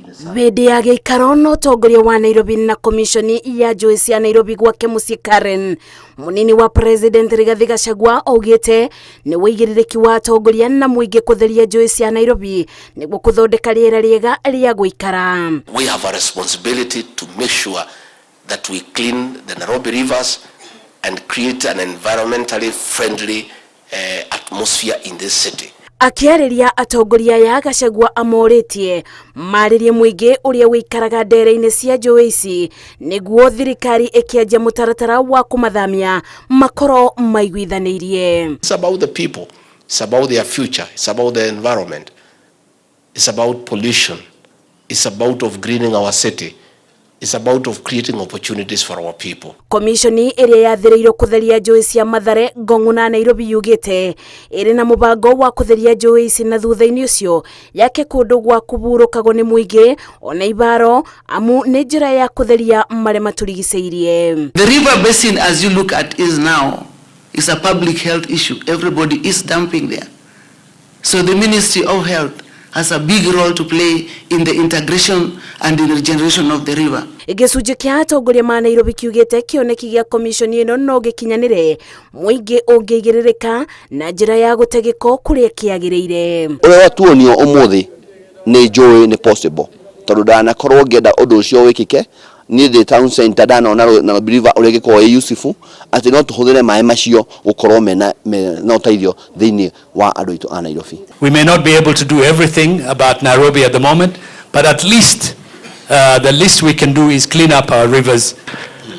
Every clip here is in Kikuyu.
Hĩndĩ ya gĩikaro na ũtongoria wa Nairobi na komishoni ya njũĩ cia Nairobi gwake mũciĩ Karen, mũnini wa President Rigathi Gachagua augĩte nĩ wĩigĩrĩrĩki wa atongoria na mũingĩ kũtheria njũĩ cia Nairobi nĩguo kũthondeka rĩera rĩega rĩa gũikara. We have a responsibility to make sure that we clean the Nairobi rivers and create an environmentally friendly atmosphere in this city. Akĩarĩria atongoria aya, Gachagua amorĩtie marĩrie mũingĩ ũrĩa wĩikaraga ndere-inĩ cia njũĩ ici nĩguo thirikari ĩkĩanjia mũtaratara wa kũmathamia makorwo maiguithanĩirie. It's about the people. It's about their future. It's about the environment. It's about pollution. It's about of greening our city. It's about of creating opportunities for our people. Komishoni ĩrĩa yathĩrĩirwo kũtheria njũĩ cia Mathare, Ngong'u na Nairobi yugĩte ĩrĩ na mũbango wa kũtheria njũĩ ici na thutha-inĩ ũcio yake kũndũ gwa kũburũkagwo nĩ mũingĩ ona ibaro, amu nĩ njĩra ya kũtheria marĩa matũrigicĩirie. The river basin as you look at is now is a public health issue. Everybody is dumping there. So the Ministry of Health has a big role to play in the integration and in the regeneration of the river. Gĩcunjĩ kĩa atongoria ma Nairobi kiugĩte kĩoneki gĩa komishoni ĩno no gĩkinyanĩre mũingĩ ũngĩigĩrĩrĩka na njĩra ya gũte gĩko kũrĩa kĩagĩrĩire. Ũrĩa watuonio ũmũthĩ nĩ njũĩ nĩ possible, tondũ ndanakorwo ngĩenda ũndũ ũcio wĩkĩke. Niĩ ndĩ town center, ndanona Nairobi River ũrĩa ĩgĩkorwo ĩ useful, atĩ no tũhũthĩre maĩ macio gũkorwo mena ũteithio thĩinĩ wa andũ aitũ a Nairobi. We may not be able to do everything about Nairobi at the moment, but at least the least we can do is clean up our rivers.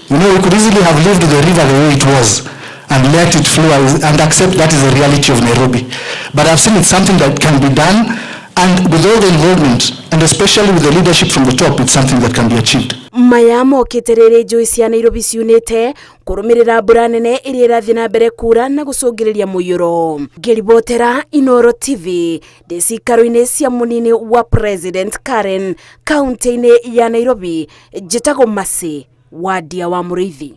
We could easily have lived the river the way it was and let it flow and accept that is the reality of Nairobi. But I've seen it's something that can be done, and with all the involvement, and especially with the leadership from the top, it's something that can be achieved. Maya mokĩte rĩrĩ njũĩ cia Nairobi ciunĩte kũrũmĩrĩra mbura nene ĩrĩa ĩrathiĩ na mbere kura na gũcũngĩrĩria mũiyũro. Ngĩribotera Inoro TV ndĩ cikaro-inĩ cia mũnini wa President Karen, kaunti-inĩ ya Nairobi, njĩtagwo Mercy Wandia wa Mũrĩithi.